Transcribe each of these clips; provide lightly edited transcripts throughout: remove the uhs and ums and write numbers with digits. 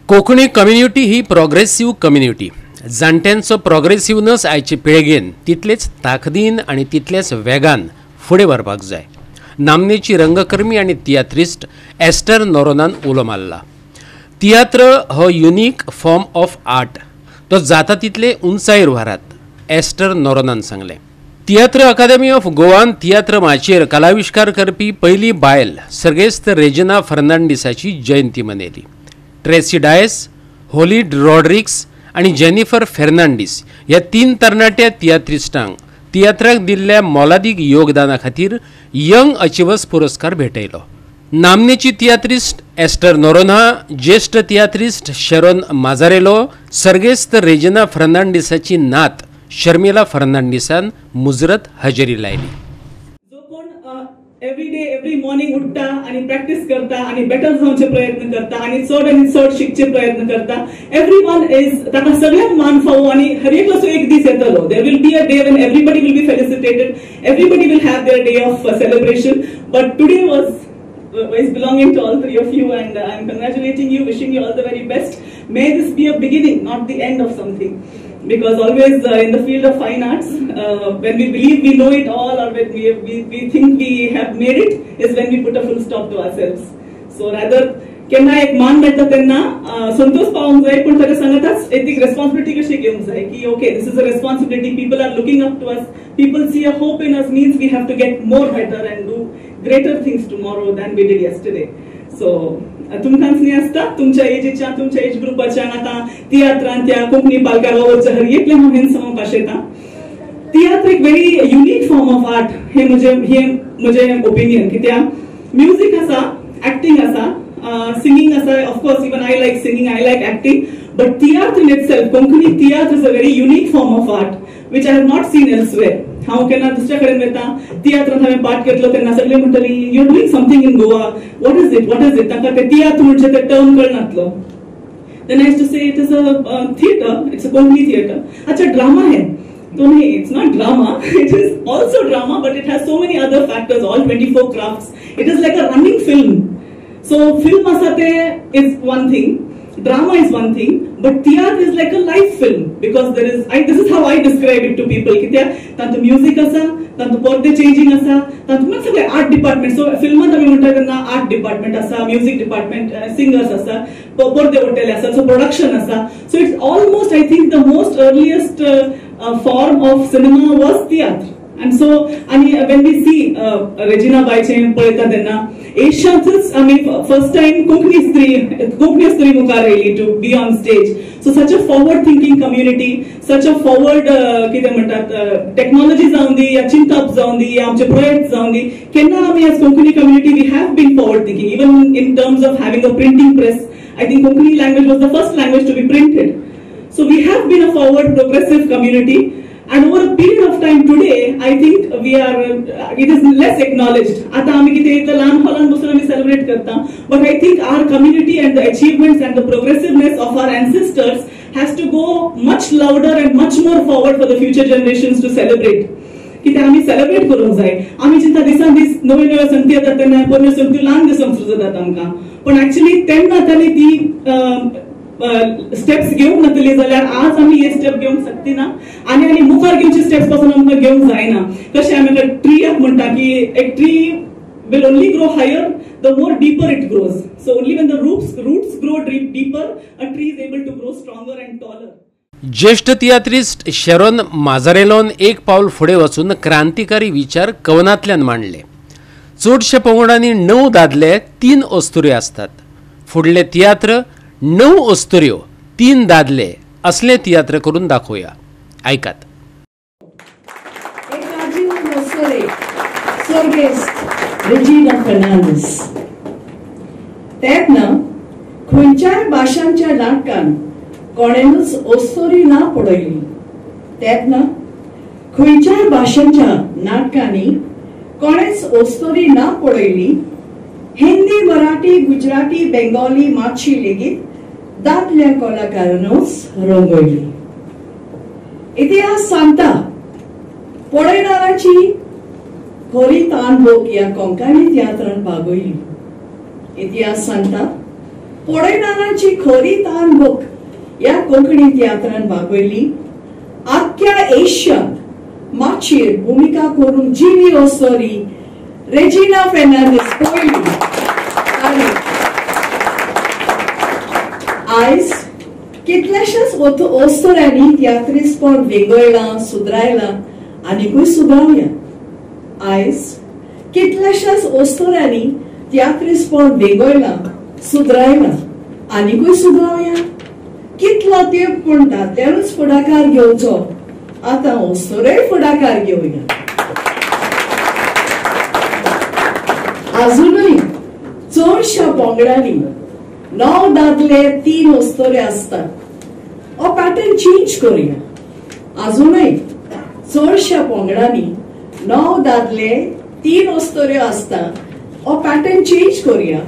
Konkani community ही progressive community. जाणट्यांचो प्रोग्रेसिवनस आयचे पिळगेन तितलेच ताकदीन आनी तितलेच वेगान फुडें व्हरपाक जाय. नामनेची रंगकर्मी आनी तियात्रिस्ट एस्टर नोरोनान उलो मारला. तियात्र हो युनीक फॉर्म ऑफ आर्ट, तो जाता तितले उंचायेर व्हरात, एस्टर नोरोनान सांगलें. तियात्र अकादमी ऑफ गोवान तियात्र माचयेर कलाविश्कार करपी पयली बायल सर्गेस्त रेजिना फर्नांडीसाची जयंती मनयली. ट्रेसी डायस, होली रॉड्रिक्स आनी जेनिफर फेर्नांडीस ह्या तीन तरणाट्या तियात्रिस्टांक तियात्राक दिल्ल्या मोलादीक योगदाना खातीर यंग अचिवर्स पुरस्कार भेटयलो. नामनेची तियात्रिस्ट एस्टर नोरोन्हा, ज्येश्ठ तियात्रिस्ट शेरोन माजारेलो, सर्गेस्त रेजिना फर्नांडीसाची नात शर्मिला फर्नांडीसान मुजरत हजेरी लायली. जो कोण एवरी डे एवरी मॉर्निंग उठता आणि प्रॅक्टिस करता आणि बेटर जावचे प्रयत्न करता आणि चड आनी चड शिकचे प्रयत्न करता, एवरी वन is ताका सगळ्यांक मान फावो आणि हर एकलो एक दीस येतलो. There will be a day when everybody will be felicitated, everybody will have their day of celebration, but today was is belonging to all three of you, and I am congratulating you, wishing you all the very best. May this be a beginning, not the end of something. Because always in the field of fine arts, when we believe we know it all, or when we think we have made it, is when we put a full stop to ourselves. So rather, केन्ना एक मान मेळटा तेन्ना संतोष पावोंक जाय, पूण ताच्या सांगाताच एक responsibility कशी घेवंक जाय की okay, this is a responsibility, people are looking up to us, people see a hope in us, means we have to get more better and do greater things tomorrow than we did yesterday. So तुमकांच न्ही आसता, तुमच्या एजीच्या, तुमच्या as ग्रुपाच्या आतां तियात्रान त्या कोंकणी पालकार वावुरच्या हर एकल्या हांव हें सांगूंक आशेता. तियात्र एक very unique form of art, हें म्हजें ओपिनियन. कित्याक म्युजीक आसा, एक्टींग आसा, सिंगींग आसा, of course even I like singing, I like acting, but tiatr in itself, Konkani tiatr is a very unique form of art which I have not seen elsewhere. हांव केन्ना दुसऱ्या कडेन वता तियात्रांत हांवें पार्ट घेतलो तेन्ना सगळे म्हणटली you are doing something in Goa, what is it, what is it. तांकां ते तियात्र म्हणजे ते term कळनातलो. Then I used to say it is a theatre, it's a Konkani theatre. अच्छा ड्रामा है तो नहीं, it's not drama, it is also drama, but it has so many other factors, all 24 crafts. It is like a running film. So film आसा ते is one thing, drama is one thing, but theatre is like a live film, because there is, this is how I describe it to people. कित्याक तांतू music आसा, तांतू पडदे changing आसा, तांतू सगळे art department. So फिल्मांत आमी म्हणटा तेन्ना आर्ट डिपार्टमेंट आसा, music department, singers आसा, पडदे ओडटले आसा, सो प्रोडक्शन आसा. So it's almost, I think the most earliest form of cinema was tiatr. And so आनी when we सी रेजिना बायचें पळयता तेन्ना एशियांतच आमी फर्स्ट टायम कोंकणी स्त्री मुखार आयली to be on stage. So such a forward thinking community, such a forward कितें म्हणटात टॅक्नॉलॉजी जावं दी या चिंतप जावं दी या आमचे प्रयत्न जावं दी, केन्ना आमी as Konkani community we have been forward thinking. Even in terms of having a printing press, I think Konkani language was the first language to be printed. So we have been a forward progressive community. And over a period of time today, I think we are, it is less acknowledged. आता आम्ही किती इतलं लहान हॉलान बसून आम्ही celebrate करता, but I think our community and the achievements and the progressiveness of our ancestors has to go much louder and much more forward for the future generations to celebrate. कित्याक आमी celebrate करूंक जाय. आमी चिंता दिसान दीस नव्यो नव्यो संगती येतात तेन्ना पोरण्यो संगती ल्हान दिसूंक सुरू जातात आमकां, पण एक्चुअली तेन्ना तांणी ती स्टेप्स घेवंक नातली जाल्यार आज आमी हे स्टेप घेवंक शकती ना, आनी आनी मुखार घेवचे स्टेप्स पासून आमकां घेवंक जायना. कशें आमी ट्रियाक म्हणटा की एक tree will only grow higher the more deeper it grows. So only when the roots grow deeper, a tree is able to grow stronger and taller. ज्येश्ठ तियात्रिस्ट शेरोन माजारेलोन एक पावल फुडें वचून क्रांतिकारी विचार कवनांतल्यान मांडले. चडशे पंगडांनी 9 दादले 3 अस्तुऱ्यो आसतात. फुडले तियात्र 9 अस्तुऱ्यो 3 दादले असले तियात्र करून दाखोवया. आयकात. रेजिना फर्नांडीस. तेन्ना खंयच्याय भाशांच्या नाटकान कोणेनूच अस्तुरी ना पळयली. तेन्ना खंयच्याय भाशांच्या नाटकांनी कोणेच अस्तुरी ना पळयली. हिंदी, मराठी, गुजराती, बेंगोली मातशी लेगीत दादल्या कलाकारानूच रंगयली. इतिहास सांगता पळयणाराची खरी तान भोग ह्या कोंकणी तियात्रान भागयली. इतिहास सांगता पडयनानाची खरी तान भूक ह्या कोंकणी तियात्रान भागयली. आख्ख्या एशियांत माचयेर भुमिका करूंक जिवी अस्तोरी रेजिना फेर्नांदीस पयली. आनी आयज कितल्याशाच अस्तोऱ्यांनी तियात्रिस्तपण वेगळलां, सुदरायलां आनीकूय सुदारुया. आयज कितल्याशाच अस्तोऱ्यांनी तियात्रिस्तपण वेगळलां, सुदरायलां आनीकूय सुदारुया. कितलो तेंप पूण दादल्यानूच फुडाकार घेवचो, आतां अस्तोरेय फुडाकार घेवया. आजुनूय चडश्या पंगडांनी 9 दादले 3 अस्तोरे आसतात. हो पॅटर्न चेंज करुया. आजुनूय चडश्या पंगडांनी 9 दादले 3 अस्तोऱ्यो आसतात. हो पॅटर्न चेंज करुया.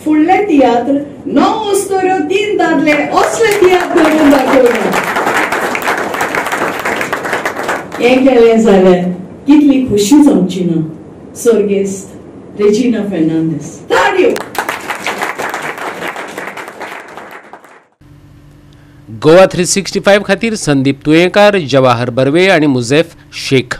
फुडले तियात्र 9 अस्तोऱ्यो 3 दादले असले तियात्र करून दाखोवया. हें केलें जाल्यार कितली खुशी जावची ना. सर्गेस्त रेजिना फेर्नांदीस. ताळयो. गोवा 365 खातीर संदीप तुयेंकार, जवाहर बर्वे आनी मुझेफ शेख.